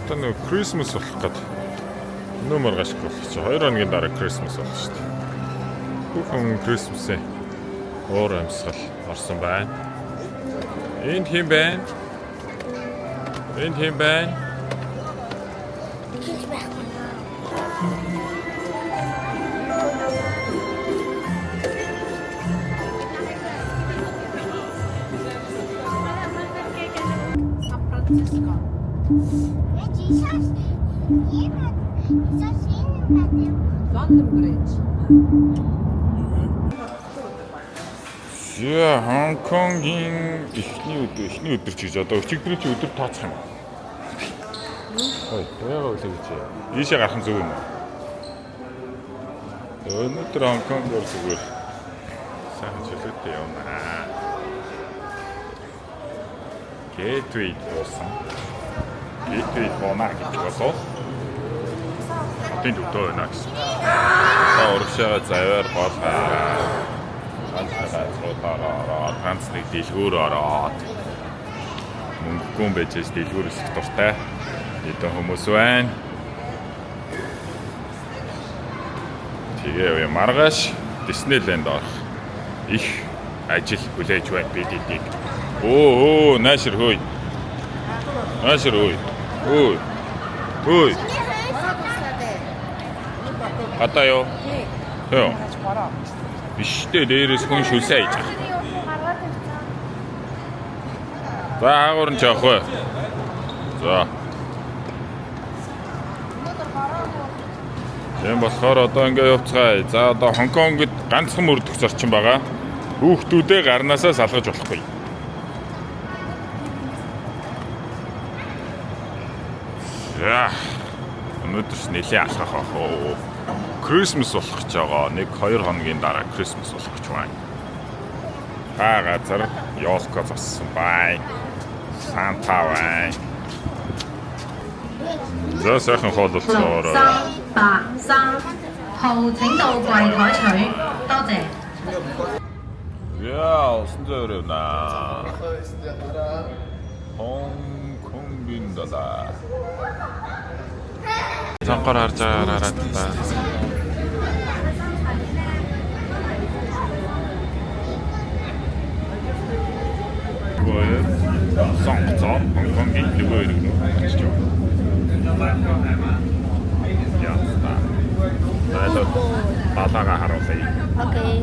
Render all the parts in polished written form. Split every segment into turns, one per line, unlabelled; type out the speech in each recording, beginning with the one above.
Одоо нэг Christmas болох гээд нөө маргааш болох чи 2 хоногийн дараа Christmas болох шүү дээ. Бүх хүн Christmas-ийн уур амьсгал орсон байна. Энд хэн байна? Энд хэн байна?
Хинч байхгүй.
Сан Франциско.
Jesus, Jesus энэ байдаг.
Лондон Бриж.
За, Хонконгийн эхний өдөр ч гэж одоо өчигдрийн чи өдөр тооцох юм. Ой, яагаад үлээ гэж. Ийшээ гарах нь зөв юм уу? Өнөөдөр Хонконгоор зүгээр сайхан чөлөөтэй явнаа. Gateway дуусан. Gateway бууна гэж болов. Хотын төвдөө байна гэсэн. Та урагшаага завиар гол гараа. Ганц газруудаараа ороод ганц нэг дэлгүүр ороод мөнгөгүй юм байж ээж дэлгүүр өсөх дуртай хэдэн хүмүүс байна. Тэгээ явъя. Маргааш Диснейленд орох их ажил хүлээж байна бид эдийг. Өө наашир хөөе. Наашир хөөе. Өө. Хөөе. Гадаа юу? Хөө. Биш дээ, дээрээс хүн шүлсээ хийж байгаа. За хаагуур нь явах вэ? За. Тийм болохоор одоо ингээ явцгаая. За одоо Хонконгод ганцхан мөрдөх зарчим байгаа. Хүүхдүүдээ гарнаасаа салгаж болохгүй. За. Өнөөдөр ч нэлээд алхах ах уу. Christmas болох гэж байгаа. 1 2 хоногийн дараа Christmas болох гэж байна. Та газар ёлка зоссон бай. Санта бай. За сайхан хоол болцоор.
383號請到櫃台取，多謝。
Яа, усан зөөр явна. Хонконгийн далай. Цангаар харж байгаа хараад та. Гоо. Сонгоцоо Хонконгийн нөгөө эрэг рүү очиж байна. Яа. Тайлаад далайгаа харуулъя.
Okay.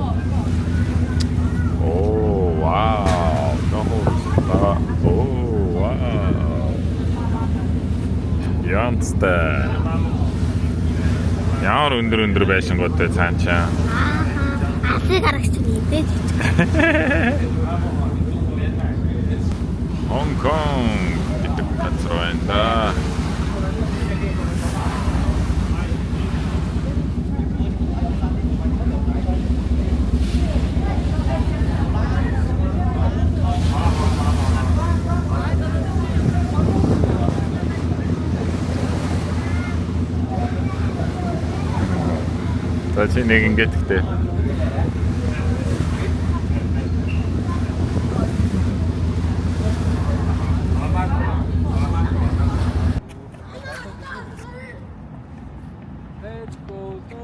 Оо, вау. Нохоо. Оо, вау. Янцтай. Ямар өндөр өндөр байшингуудтай цаан чаа.
Аа. Африк харагч юм дээ.
Хонконг гэдэг газар байна да. За чи нэг ингэж гэхдээ.
Let's go to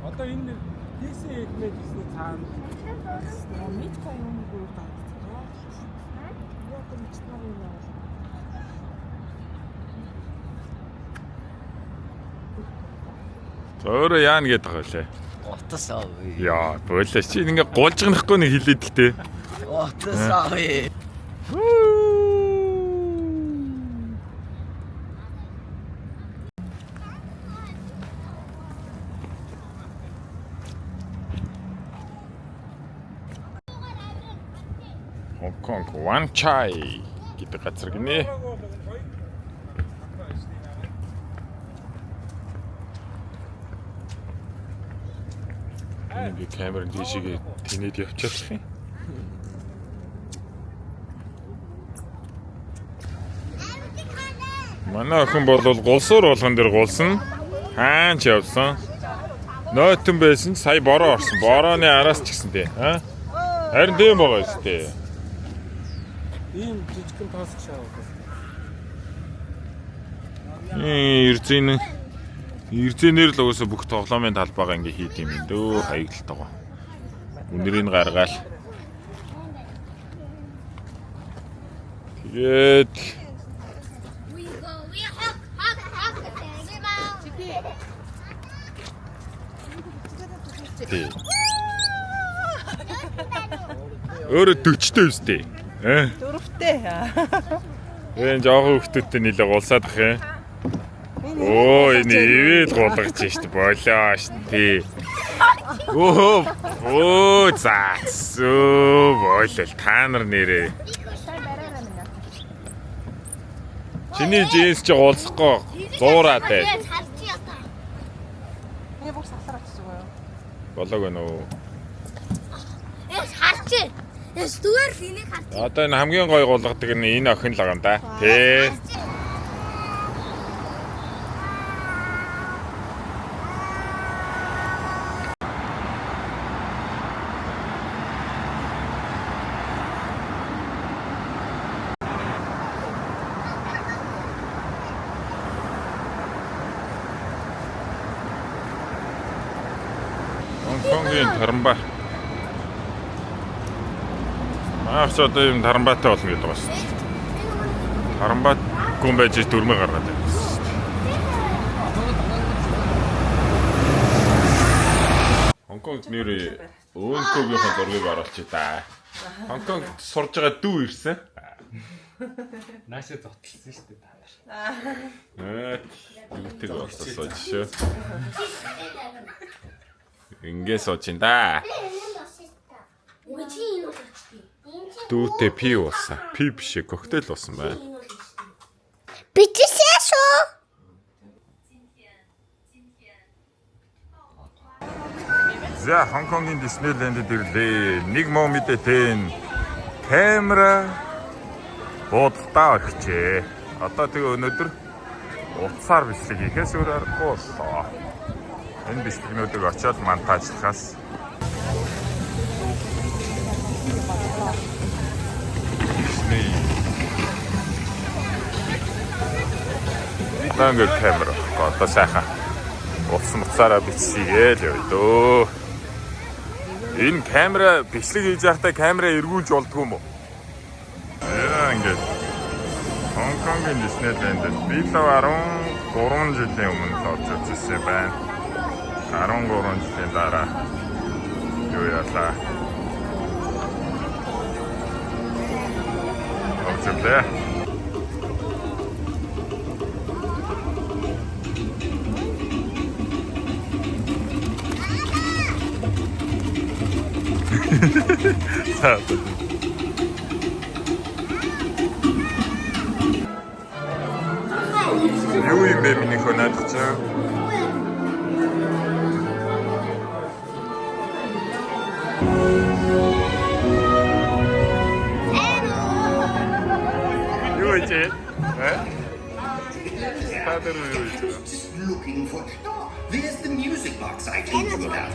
одоо энэ DC хэлмээ гэсний цаана
Мэдгүй юм уу даа. Яг мэдсэн юм аа.
За өөрөө яана гэдэг байгаа лээ.
Утас авъя.
Яа, боолоо чи ингээ гулжганахгүй нэг хилээд гэхдээ.
Утас авъя.
Хонконг Ван Чай гэдэг газар гинэ. Энэ би камерын дийшээгээ тэнэд явчихлах юм. Манай охин бол гулсуур болгон дээр гулсан. Хаан ч явсан. Нойтон байсан ч сая бороо орсон. Борооны араас ч гэсэн тий. Аа? Харин тийм байгаа шүү дээ.
Ийм жижигхэн тоосч шавах.
Эрзэн эрзэнээр л угаасаа бүх тоглоомын талбайгаа ингээ хийд юм дөө хаягдалтайгаа. Үнэрийг гаргаал. Тэгээд
We go we hug hug hug.
тий. Өөрөө 40-тэй үстэй. Э?
Дөрөвтэй.
Энэ жоохон хүүхдүүдтэй нэлээ гулсаад ах юм. Оо энэ ивэл гулгаж штт болоо штт тий. Өө өө заацөө болол та нар нэрээ. Чиний джинс чи гулсахгүй зуураад бай.
Харч ята.
Миний бүр салар очиж байгаа юу?
Болоог байна уу?
Эс харч. Эс зүгээр л энийг харч.
Одоо энэ хамгийн гоё гулгадаг нь энэ охин л байгаа юм да. Тий. Хонконгийн тарамбай. Маач одоо юм тарамбайтай болно гэдэг байна шүү дээ. Тарамбайгүй байж дөрмөө гаргаад байна шүү дээ. Хонконгт нэр өөнкөгийнхөө зургийг оруулчих та. Хонконгт сурж байгаа дүү ирсэн.
Наашаа зотлсон шүү дээ та нар.
Ээ, дүүтэйг олсоо сууж шүү. Ингээ сууж ин да.
Үгүй чи энэ бол очти.
Дүүтэй пи уусан. Пи биш ээ, коктейл уусан байна.
Бичсэн шүү.
За Хонконгийн Диснейлэндэд ирлээ. Нэг муу мэдээтэй нь камера буудалдаа орхижээ. Одоо тэгээ өнөөдөр утсаар бичлэг хийхээс өөр аргагүй боллоо. Энэ бичлэгнүүдийг очиод монтажлахаас Дисней. Одоо ингээд камера. Одоо сайхан утас муцаараа бичсийгээ л явъя дөө. Энэ камера бичлэг хийж байхдаа камера эргүүлж болдгоо юм уу? Яа ингээд Хонконгийн Диснейлэндэд би л 13 жилийн өмнө л орж ирсэн байна. 13 жилийн дараа юу яалаа. Орж ирлээ. За. Юу юм бэ миний хөө наадах чинь? Юу вэ? Э? Та нар юу вэ?
Just looking for. Oh, there's the music box I told you about.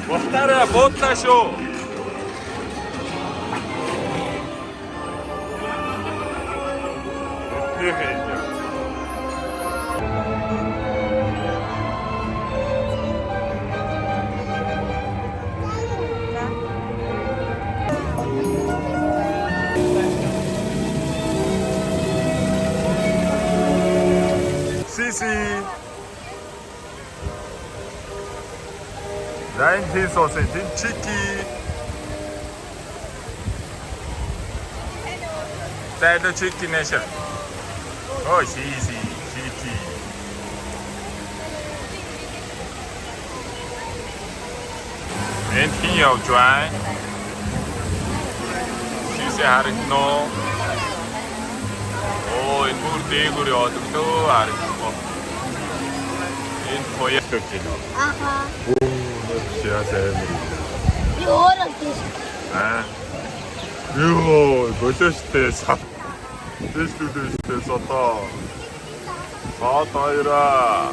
Бултаараа буудлаа шүү. Сиси. За энэ хин суусан тийм чики. За энэ чики нэшэр. Ой, си си чики. Энд хин явж байна? Сиси харагдно. Оо, энэ бүр дээгүүр яваад өглөө харагдахгүй. Энэ хоёрт байна.
Аха.
Яа сайн.
Би өөрөө тийш.
Аа. Йоо, болооштэй сат. Дэшлүүлээштэй сатаа. Сат хоёраа.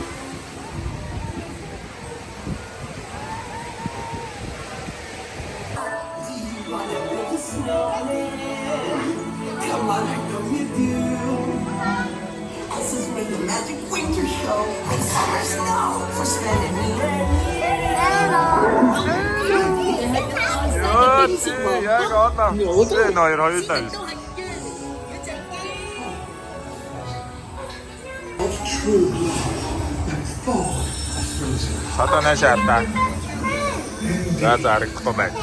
Йоо, яг одоо. Энэ хоёр хоёулаа. Одоо наашаа хардаа. За за харагдахгүй байна.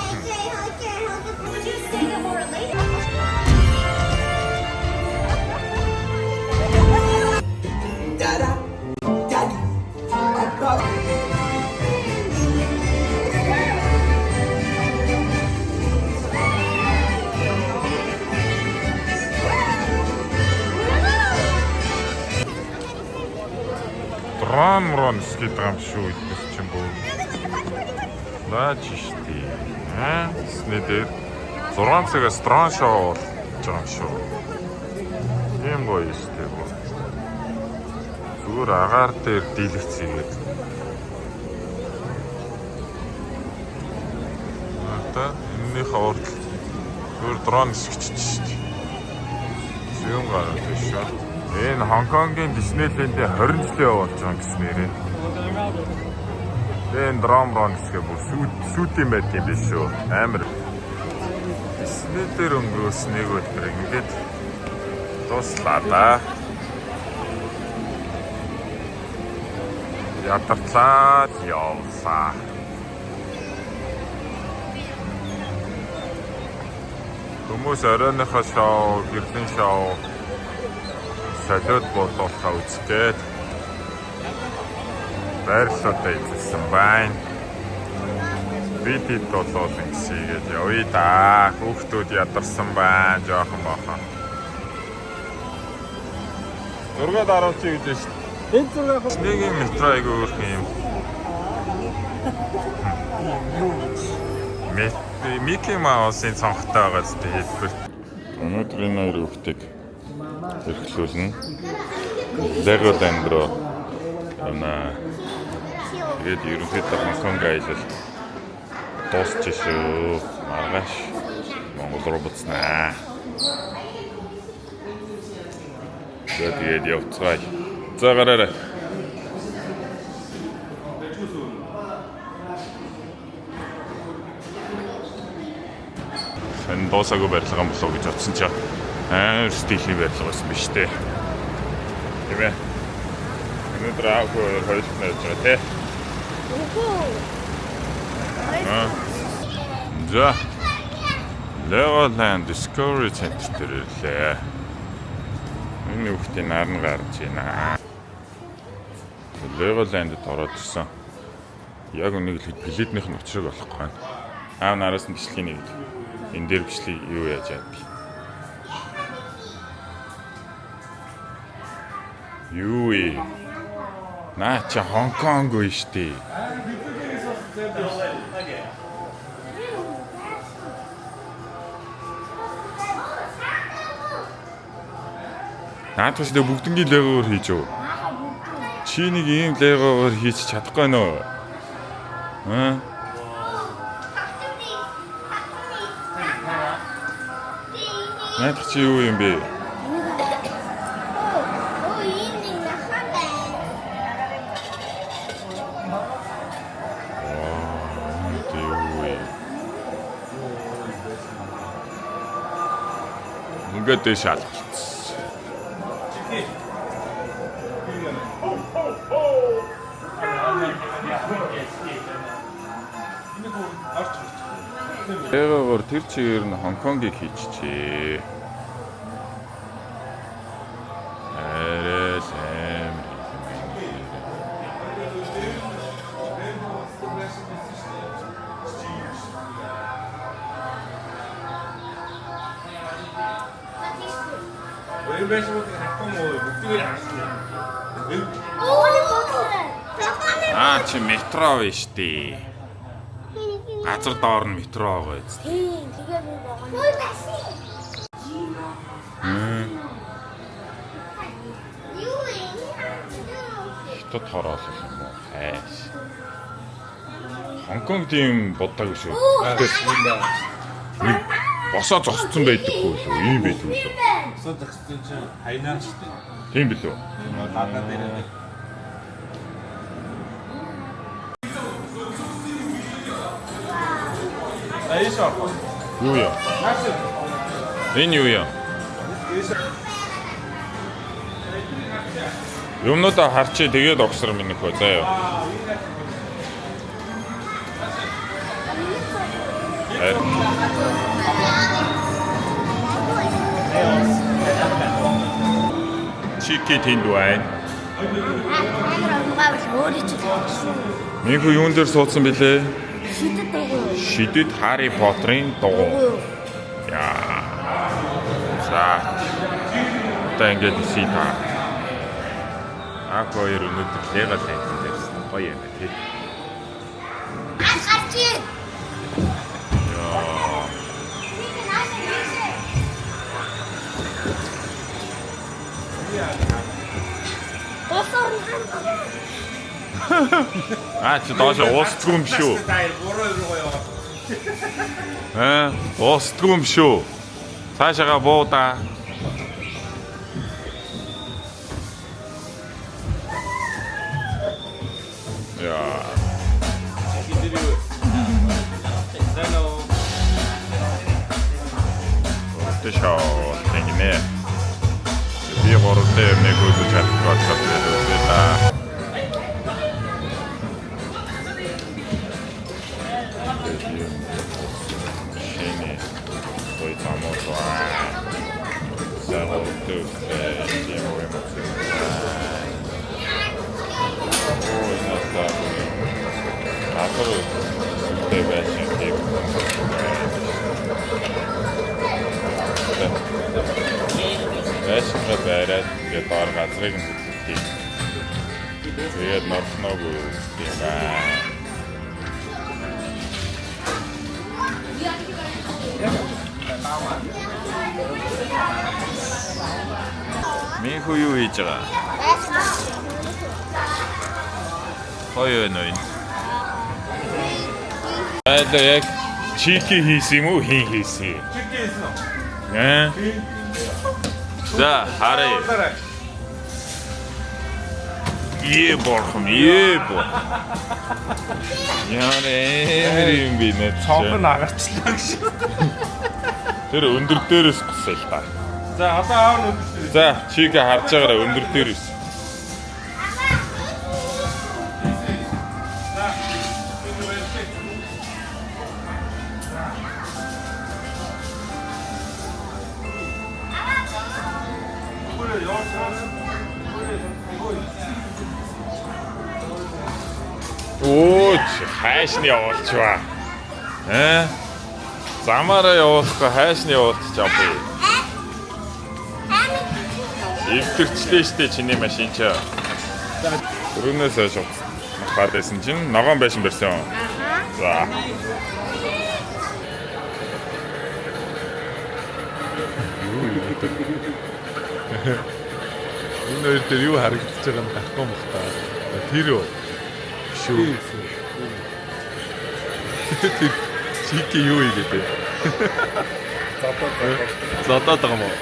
Дрон мрон скид байгаа юм шүү эднес чинь бүр. Наач штий. Аа, Disney дээр 6 цагаас дрон шоу болж байгаа юм шүү. Тийм гоё штий бүр. Зүгээр агаар дээр дийлэгц хийгээд. Одоо энэнийхээ урд зүгээр дрон нисгэж штий. Зүүн гараад байна шүү. Энэ Хонконгийн Диснейлендийн 20 жилийн болж байгаа гэсэн нэрээ. Тэгээ энэ дрон брон гэсгээ бүр сүйт сүйт юм байт юм биш шүү. Амар. Дисней дээр өнгөрөөс нэг өдөр ингээд дуслаа да. Ядарлаа явлаа. Хүмүүс оройныхоо шоу, гэрлийн шоу солиод буулгахаа үзгээд байрлалуудаа эзэлсэн байна. Бид хэд болоод ингэсийгээд явъя да. Хүүхдүүд ядарсан байна. Жохон бахан. Зургаад оруулчих гэж байна шүү дээ.
Энэ зураг авах.
Нэг юм метро айгүй өөрхөн юм. Микки Маусын цонхтой байгаа зү хэлбэр. Өнөөдөр энэ хоёр хүүхдийг эрхлүүлнэ. Legoland руу явна. Тэгээд ерөнхийдөө Хонконг аялал дуусч шүү. Маргааш Монгол руу буцнаа. За тэгээд явцгаая. За гараарай. Энэ дуусаагүй барилга юм болов уу гэж бодсон чинь амар стилийн барилга байсан биз дээ. Тийм ээ. Өнөөдөр аав хүү хоёр хоёулт нь явж байгаа тий. Аа. За. Legoland Discovery Center дээр ирлээ. Энэ хүүхдийн нар нь гарч байна. Legoland-д ороод ирсэн. Яг үнийг л билетнийх нь учрыг олохгүй байна. Аав нараас нь бичлэгийг нэг. Энэ дээр бичлэг юу яаж яадаг. Юу вэ? Наа чи Хонконг үе штэ. Наад чи бүгднгийн легоор хийж өг. Чи нэг ийм легоор хийж чадахгүй нөө. Аа? Наад чи юу юм бэ?
Оо, ийм нэг нахаа байна.
Оо, юу вэ? Ингээд дэш алгалцсан. Легогоор тэр чигээр нь Хонконгийг хийчихжээ. Арай л амар юм байна.
Хоёр байшин хатсан уу? Бүгдийг харсан.
Аа чи метро биш дээ. Газар доор нь метро байгаа биз.
Тийм, тэгээ би болгоно. Юу юм?
Хятад хороолол юм уу? Хайш. Хонконг тийм боддоогүй шүү. Гэтэл нэг босоо зогссон байдаггүй лөө. Ийм байдгүй лөө.
Босоо зогссон чинь хайнаа шүү дээ.
Тийм билүү?
Гадаа дээр. За ийш орох.
Юу юм? Энэ юу юм? Юмнуудаа харчи тэгээд огсор минь хөө заяа. Чики тэнд байна.
Амар унгаавал өөрөө чи тавьчихсан.
Минхүү юун дээр суудсан бэлээ?
Шидэд дугуй.
Шидэд Харри Поттерын дугуй. Яа. За. Одоо ингээд нисье та. Ак хоёр өнөөдөр Леголанд дээрсэн гоё юм байна тий.
Гарч ир.
Яа.
Госоор нь
Аа чи доош уусдгүй юм шүү.
Та буруу руу яваа.
Аа, уусдгүй юм шүү. Цаашаага буу да. Яа. Тэшоо тэгнэ. Би гуравтай юм нэг үзэж чадахгүй болохоор тэгээд үзье та. Шинэ гоё замууд байна. Замууд тийм үү юм уу. Оо энэ одоо газар сүлдээ байшин тийм байшингаа бариад ингээд доор газрыг нь хөдлөлтийг. Тэгээд норхноогүй юм байна. Минхүү юу хийж байгаа? Гоё байна уу энэ? Айлаа яг чики хийсэн юм уу хин хийсэн юм?
Чики хийсэн үү?
Ээ? За харъя. Е борхон е бор. Яа нэр юм бэ нэ.
Цонх нь агарчлаа гэж.
Тэр өндөр дээрээс гусаа л та.
За одоо аав нь өндөр.
За чики харж байгаарай өндөр дээрээс. Өө чи хайш нь явуулчваа. Э? Замаараа явуулахгүй хайш нь явуулчих юм бэ. Эвдэрчлээ штэ чиний машин чи. Өрөөнөөс хойш махаад байсан чинь ногоон байшин барьсан. За. Юу юм бэ? Энэ хоёр дээр юу харагдаж байгаа нь гарахгүй юм бах та. Тэр үү? Шүү. Тэр чики юу хийгээд бэ? Зодоод байгаа юм уу?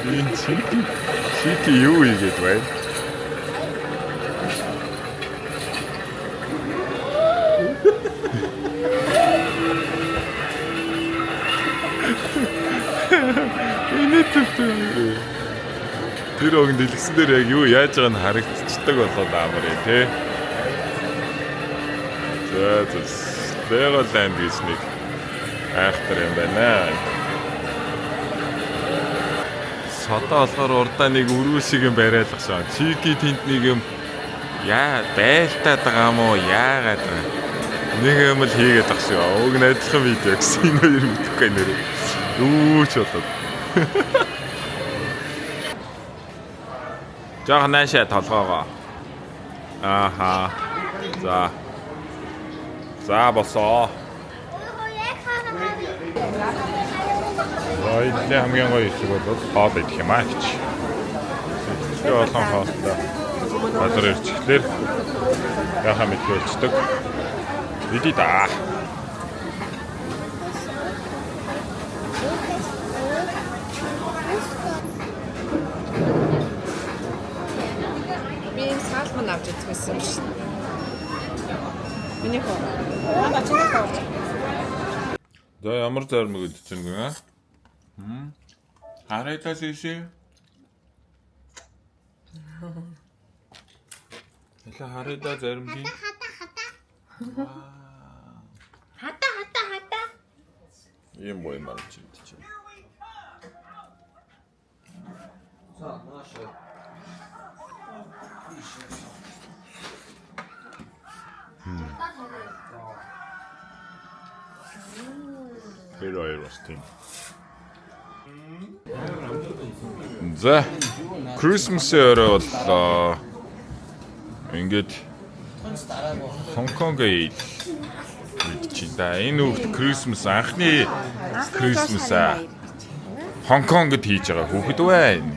Энэ чики юу хийгээд байна? Энэ төвтэй. Тэр огн дэлгэсэн дээр яг юу яаж байгааг нь харагдчихдаг болоод амар юм тий. За за Legoland гэж нэг айхтар юм байна. Содоо болохоор урдаа нэг өрөө шиг юм бариад гасан. Чики тэнд нэг юм яа байлтаад байгаа юм уу? Яагаад байгаа? Нэг юм л хийгээд байгаа шүү. Уг нь адилхан видео гэсэн энэ хоёр мэдэхгүй нэр. Юу ч болоод. Жаахан наашаа толгоогоо. Ааха. За. За босоо. За энэ хамгийн гоё хэсэг бол хоол идэх юм аа гэж. Сэтгэлтэй олон хоолтой газар ирчихлээр яхаа мэдгүй болчдөг. Идий да.
Би энэ саал Мань авч идэх байсан юм шиг. Миний хөө. Манай чиний хөө.
За ямар зармаг идэж байна гэнэ? Хм. Харайта сиши. Эла харайта зармги.
Хата хата. Хата хата хата.
Ийм гоё юм арч идэж байна.
За нааш.
Тэр хоёр бас тийм. За Christmas-ийн орой боллоо. Ингээд Хонконгийн идчихэ да. Энэ хүүхд Christmas анхны Christmas-а Хонконгод хийж байгаа хүүхэд байна.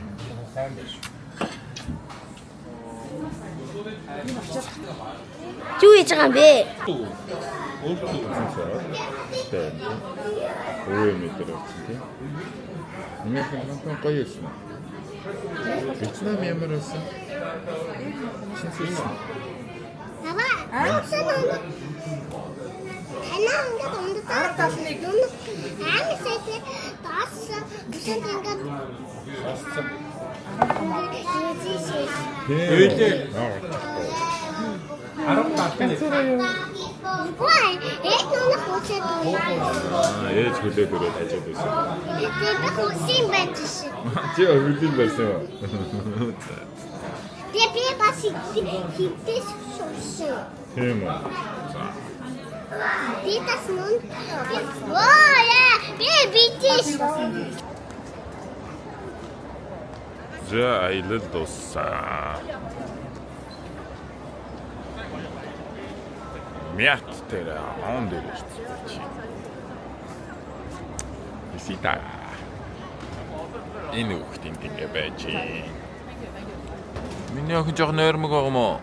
Юу хийж байгаа юм бэ?
Өөр мэдэр болсон тийм. Миний Хонконг гоё байсан. Вьетнам ямар байсан? Шинсэлсэн.
Баба, уусан уу? Танаа ингээд ундаа нүн амар сайтай даас үсэн ингээд
Тэгэлээ.
Үгүй ээ нүн хүсээд
Аа, ээж хөлөө дөрөө тажаад байсан.
Би хүссэн байж шин.
Чи хөлийн барьсан юм.
Би би бас хинтээс шувсан.
Тийм үү. За.
Би бас нүн. Оо яа, би битээс.
За аялал дууссан. Мят дээр он дээр ирсэн чи. Висита. Энэ хүүхд энд ингэ байж. Миний охин жоох нойрмог байгаа мó?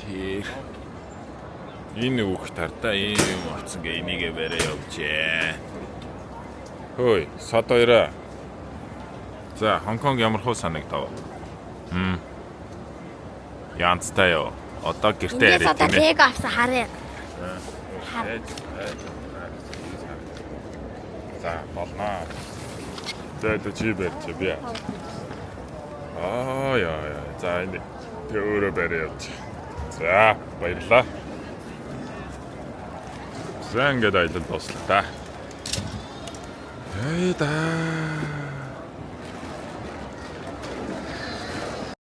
Тэр. Энэ хүүхд тартаа ийм юм авцсан гэ энийгээ барай явжээ. Хөөе, сад хоёроо. За, Хонконг ямар хуу санагдав? Хм. Янцтай юу? Одоо гэртээ
Эндээс
яриа
одоо
тийм ээ.
Лего авсан харъя.
За, болно. За, одоо чи барьж би. Аа, яа, яа. За, энэ тэгээ өөрөө барай явж. За, баярлалаа. За, ингээд аялал дуслаа та. Эй да.